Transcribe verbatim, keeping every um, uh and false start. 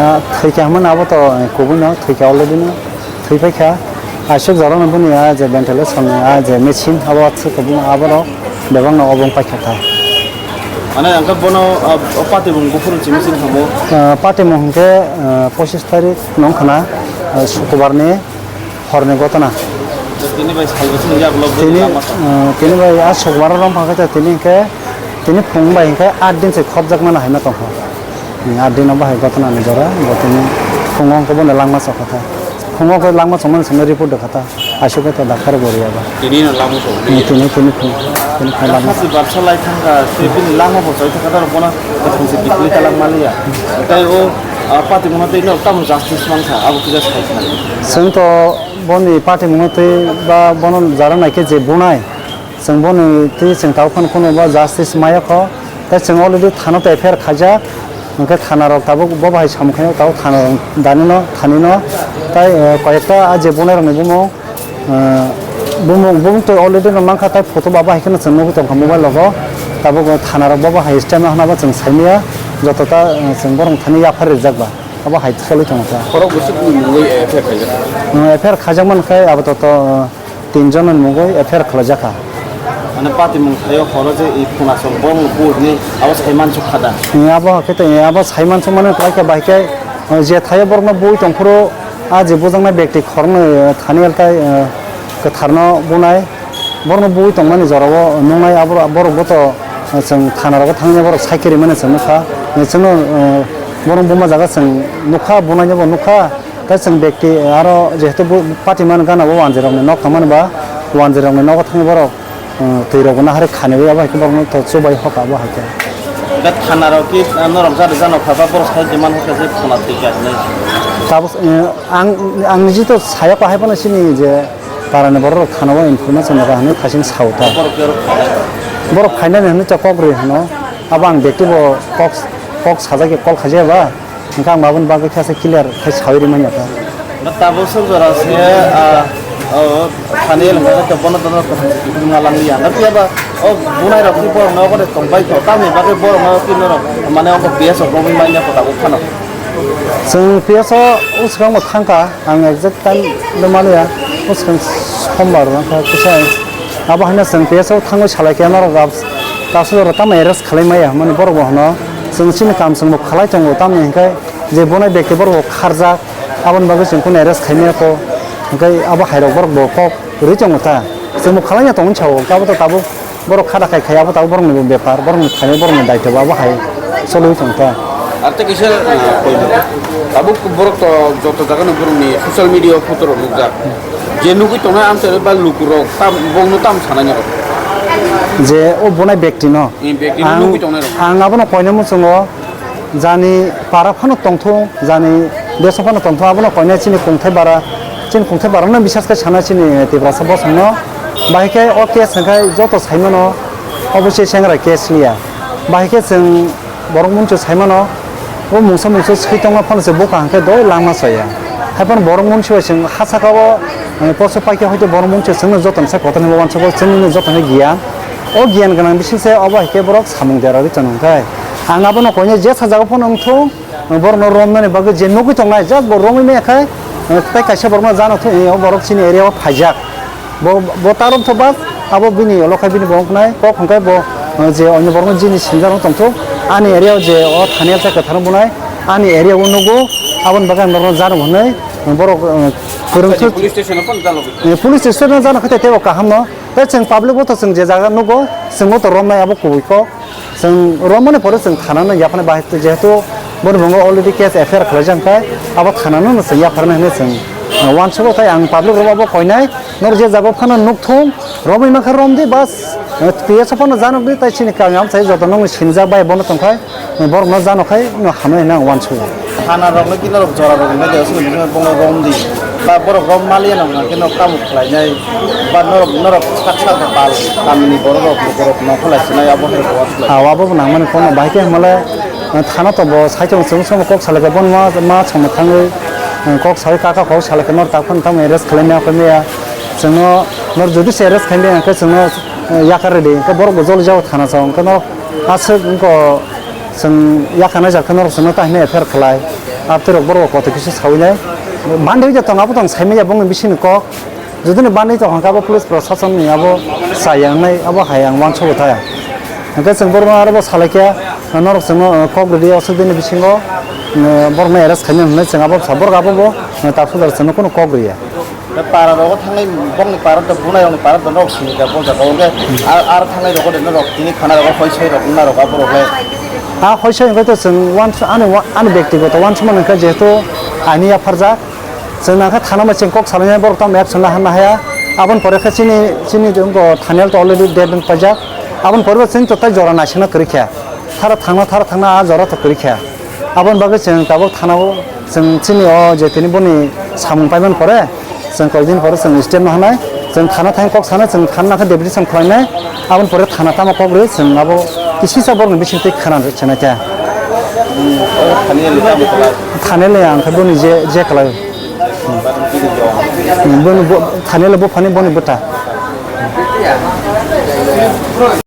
Ah, thwikha hwnmano abo to, eh, kubui no thwikha already no thwipaikha. Aswk jorano bini ah je ventilation ni ah je machine abo aswk kubui abo rok bebak no obo wngpaikha ta. Mane ang khe bono, ah, o patimung buphuru simi sini thango. Ah, patimung hwnkhe, ah, pochis tarik no wngkhana, ah, sukubar ni horni gotona. Tini bai salbo sini yak lok Tini, lama. Ah, tini bai ah sukubar rok wngkha khe tini hwnkhe tini phung bai hwnkhe aat din se khopjakmano haino tongkha. Hmm, aat din o bahai gotona ni jora, bo tini phungo hwnkhe bono langma chokha ta. Phungo hwnkhe langma chokmani simi report rwkha ta. Aswk khe to doctor bo rwya ba. Tini no langma chokha. Hmm, tini, tini phung, tini phung langma. Hasi barsa lai thangkha, tei bini langma bo choi thangkha, tei bono tong se bikli kalang maliya. Tei o, ah, patimungno tei no tamo justice mankha, abo kisa sai kha. Chwng to boni patimungno tei ba bono jara naikhe je bunai, Chwng boni twi chwng tabuk phano kheno ba justice maya kho. Tei chwng already thana tei F I R khaijak. Hwnkhe thana rok tabuk bo bahai samung khaino tabuk thana rok danino thanino. Tei, eh, koyekta ah je bunai rokni bumung, eh, bumung, bumung twi already no mankha tei photo ba bahai kheno chwng nugwi tongkha mobile rogo. Tabuk thana rok bo bahai step no hwnba chwng saimaya. Joto ta, eh, chwng borok thani yaphar rijak ba. Abo hai choli tongo ta. Borok bwswk ni mungwi F I R khaijak? Eh, F I R khaijak mankhe abo to, to, eh, Tin jon ni mungwi F I R khwlaijakha. Mane patimung thaio horo je i khuna song bong bur ni abo sai mansuk kha da? Ni abo hakhe to, ni abo sai mansuk mani kwlai khe bai khe, eh, je thaio borokno bui tongphuru, ah, je bujaknai bekti khoroknwi, eh, thani altai, eh, kwtharno bunai, borokno bui tongmani jorao nungnai abo, borok bo to, eh, chwng thana rogo thangya borok sai khe rimani chwng nukha. Ni chwngno, eh, borok buma jaga chwng nukha, bunaino bo nukha. Tei chwng bekti aro jehetu bo patimani gana bo wanjwi rokni nok tangmani ba wanjwi rokni nogo thangwi borok, uh, twi rok bo nahari khaniwi abo hai khe borokno to chubai hoka abo hai khe. Hwnkhe thana rok ki, uh, norok jani jano kha ba borok sai demand hoka je khwna twi kha hinwi. Tabuk, uh, ang, ang niji to saya ko hai phano sini je parani borok rok thana o information rwkha hinwi thasing sao ta. Borok ke rok kha. Borok khainani hinwi to kok rwi hino. Abo ang bekti bo kok, kok sajak ya call khaijak ba. Hwnkhe ang aboni bagwi khe se clear khe saui rimani ata. Tabuk sok jora se, ah, o, thani el hwnkhe bono tono kaham se kiphilma langya. Phiya ba o bunai rok ni borok no abo de tong bai kho. Tamni bagwi borok no tini rok mane o P S rok romwi manya kho tabuk phano. Chwng P S o swkang bo thangkha, ang exact time no manya. O swkang sombar no kha kisa. Abo haino chwng P S o thangwi salai khe norok kaisa jora tamo arrest khalai maya hwnmani borok bo hwno. Chwng chini kam chwng bo khalai tongo, tamni hwnkhe je bunai bekti borok bo kharjak, aboni bagwi chwng kunu arrest khai maya kho, hwnkhe abo hairok borok bo kok rwi tongo ta, chwng bo khalai ya tongmani sao, abo to tabuk borok khada khai khai abo tabuk borokni bo bepar, borokni khainai borokni daitw bo abo hai cholwi tong ta. Ar tei kisa, ah, koino. Tabuk borok to joto jagano borokni social media o photo rok nukjak. Je nugwi tongnai amchaini ba lukurok tam, bongno tam sanai norok. Je o bunai bekti no. Ni bekti no ang, nugwi tongnai rok. Ang abono koina muchungo. Jani para phano tongthung, jani deso phano tongthung, abono koinai chini kungthai bara, chini kungthai bara no bisas khe sana chini Tiprasa bosong no. Bahai khe o case hwnkhe joto saimano obo se sengrai case liya. Bahai khe chwng borok munchu saimano o mungsa mungsa swi tongma phano se buka hwnkhe doi langma soya. Hai phano borok munchu bai chwng ha saka o, eh, poso paikhe hoite borok munchu chwngno joto ni sai kotor hinwi uansukgo chwngno joto ni giyan. O giyan gwnang bising se obo hai khe borok samung derarwi tong hwnkhe. Ang abono koinai jesa jaga phano wngthung, borokno romnani bagwi je nugwi tongnai, just bo romwi maya khai, tei kaisa borokno jano thwi, o borok chini area o phaijak. Bo, bo ta romtho bas, abo bini olo khai bini bo wngkhnai, kok hwnkhe bo, je onyo borokno jini sinjak wng tongthok, ani area o je o thani alsa kwthar wng bunai, ani area o nugo, aboni bagwi ang norokno jano hwnwi, borok, kwrwngthwi. Police station o phano jano. Police station o jano khe tei teibo kaham no. Tei chwng public bo to chwng je jaga nugo, chwngno to romnai abo kubui kok. Chwng romani pore chwng thana no yaphana bahai, jehetu boni bungo already case F I R khwlaijak khe abo thana no chwng yapharnai hinwi chwng, uh, uansukgo. Tei ang public rok abo koinai norok je jaga phano nukthung, romwi mankha romdi bas, uh, P S o phano janokdi tei chini kami amchai joto nokni sinijak bai bono tongkhai. Borokno jano khai no hamya hinwi ang uansukgo. Thana rok no khe norok jora rok hinwi de aswk hinwi bono rom di. Ba borok rom maliya nang khe norok tamo khlainai. Ba norok, norok sak sak pal kamini borok rok, borok no khlai sinai abo hai ko aswk lai. Aw, abo bo nangmani kono bahai khe hwnmale, eh, thana to bo saichung chwng chwng kok salai khe bono ma, ma chwng thangwi, eh, kok sawi kaka kok salai khe norok tak phano tamo arrest khlai maya khe maya. Chwngno norok jodi se arrest khai maya khe chwngno, eh, yakar rwdi khe borok bo joli jago thana chao khe norok aswk wngkha. Chwng yakha naijak khe norok chwngno tahino F I R khlai. Abtwi rok borok koto kisa sawi nai. Bandi oi de tong abo tong saimanya bongni bisingni kok. Jodi ni bandi tong hwnkhe abo police prosason ni abo chaya wngnai abo hai ang uansugo thaya. Hwnkhe chwng borokno aro bo salai khe norok chwngno kok rwdi o swk dini bisingo borokno arrest khaina hwnwi chwng abo sa borok abo bo tapsudar chwngno kunu kok rwya. Para rogo thangnai bongni para da bunai rokni para da norok sini ka bol jaga o ke ar thangnai rogo de norok tini khana rogo hoi soi rok na rogo borok le. A hoi soi hwnkhe to chwng uansu ani ani bektigoto uansukmani hwnkhe jehetu aini yapharjak. Chwng nangkhe thana bai chwng kok salainai borok tamo action la hanna haya. Aboni pore khe chini chini wngkha thanial to already dead wng paijak. Aboni pore bo chwng to tai jora naisingna kwrwi kha. Thara thangna thara thangna a jora to kwrwi kha. Aboni bagwi chwng tabuk thana o chwng chini o je tini boni samung paimani pore chwng koi din pore chwng step no hanai. Chwng thana thang kok sana chwng thana nangkhe deputation khlainai. Aboni pore thana tamo kok rwi chwng abo kisisa borokni bising twi khana rwchana khe. Thani le ang khe boni je je khlai. Boni bo thani le bo phani boni bwta.